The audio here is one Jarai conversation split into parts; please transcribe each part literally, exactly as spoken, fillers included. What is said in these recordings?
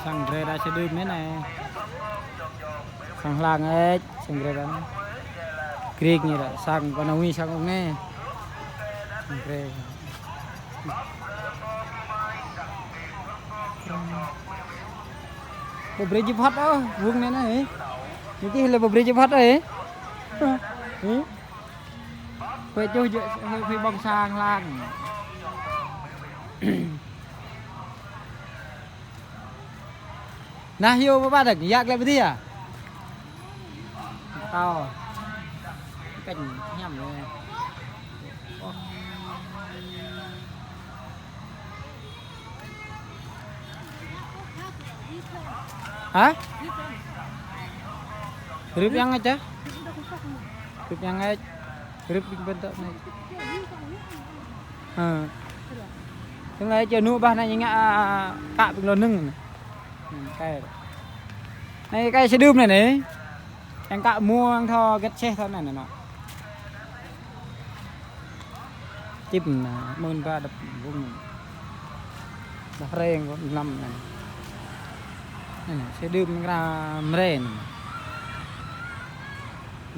Sang grê ra čơđưm anai. Sang hlang ĕč, sang grê ra. Grik ñu ra, sang kơ nao ngui sang ung anai. Sang grê. Ƀu brơi jip hot ôh, wung anai anai. Ñu čih lĕ ƀu brơi jip hot ôh, hê? Hê? Huĭ čuh jĕ, huĭ, huĭ ƀơ̆ng sang hlang. Nah, yua pơpă dơ̆ng, yă klĕ pơdih ah? Tao. Kĕnh hiam lĕ. Hă? Rưp yang aja. Rưp yang aja. Rưp ƀing ƀơ̆n tŏ anai. Hă. Tơlơi čơ nŭ ƀah anai ñu ngă, a, kă ƀing lŏn nưng. Hm, kai. Anai kai čơđưm anai anai. Yang kă mua yang thâo gĕt čeh thâo anai anai anai. Čip anai, mơ̆n ba đăp wung. Dah reng kơ năm anai. Anai anai, čơđưm anai kra mre anai.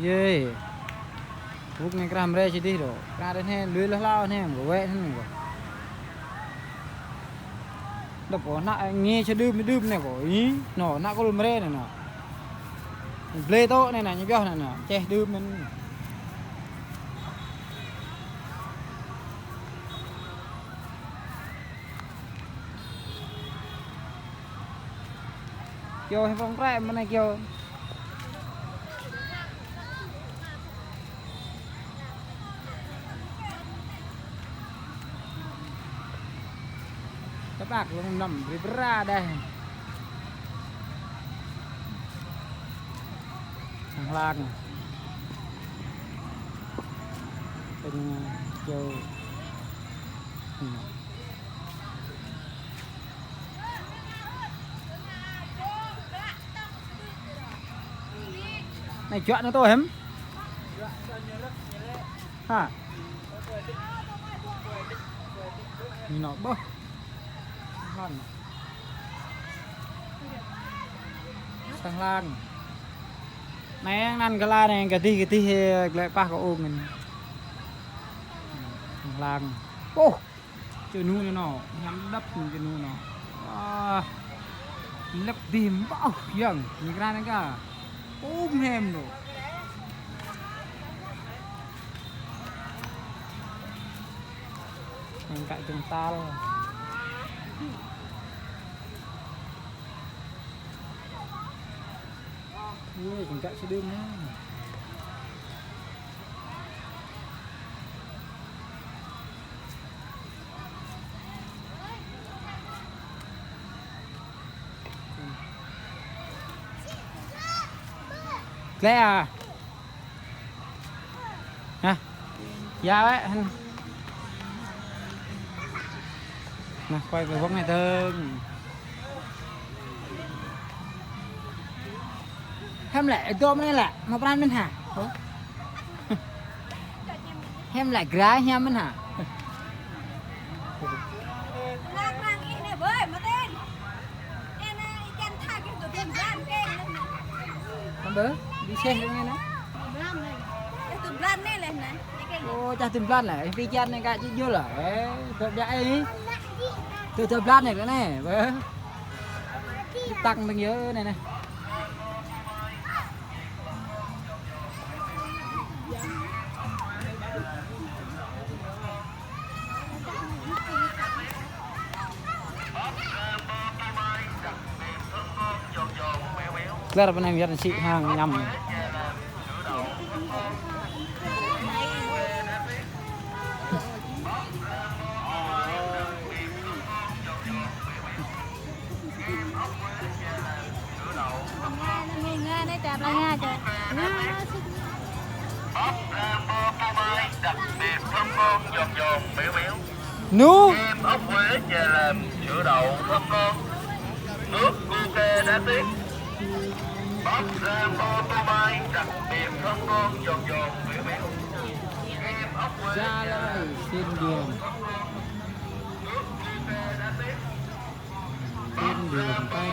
Yê. Wuk anai kra mre čơđih dŏ. Kra dih anai lui lơh hlâo anai, gơ̆ wĕ anai gơ̆. Đŏk kơ ană nge čơđưm đưm anai kơ. Ih, anŭn, ană kul mre anai anŭn. Blơi tŏ anai anŭn, ñu pioh anai anŭn. Čeh đưm anai. Kơ hê pơ̆ng prĕ mơ̆n anai kơ. Tơpă lŏng năm brơi bra đeh. Sang hlang. Pơ̆ng čô. Anai juă anai tô hĕm? Hă? Ñu nao ƀơh. Hăn. Sang hlang. Anai anăn kơ la anai, kơdih kơdih, glĕ pah kơ ung anai. Sang hlang. Ôh. Čơnŭ anai anŭn, hiam đăp čơnŭ anŭn. Wah. Lĕp dih ƀơ̆ yang, ñu kra anai kơ. Ôm hem dŏ. Yang kă jơ̆ng tal. Ui, yang kă čơđưm anai. Glĕ ah. Hă? Yua wĕ hăn. Nah, quay cái vlog anai dơ̆ng. Hiam lĕ, dŏ mơ̆n lĕ, mă pran mơ̆n hă? Hiam lĕ, gra hiam mơ̆n hă? Hăm bơ, đi xe rung anai nă. Ô, čah tŭm blan lĕ, pơčah anai kă či jul ah. Ê, dŏ biă ê. Tŭ, tŭ blan anai lĕ anai, bơ. Tăng tăng yơ anai anai. Klar pơnai miat sĭ hăng ñăm. Bắp rang bơ phô mai đặc biệt thơm ngon, giòn giòn, béo béo. Nu. Thêm ốc Huế chè làm sữa đậu thơm ngon. Nước cu ke đá tuyết. Bắp rang bơ phô mai đặc biệt thơm ngon, giòn giòn, béo béo. Thêm ốc Huế chè làm sữa đậu thơm ngon. Nước cu ke đá tuyết. Tin đường tay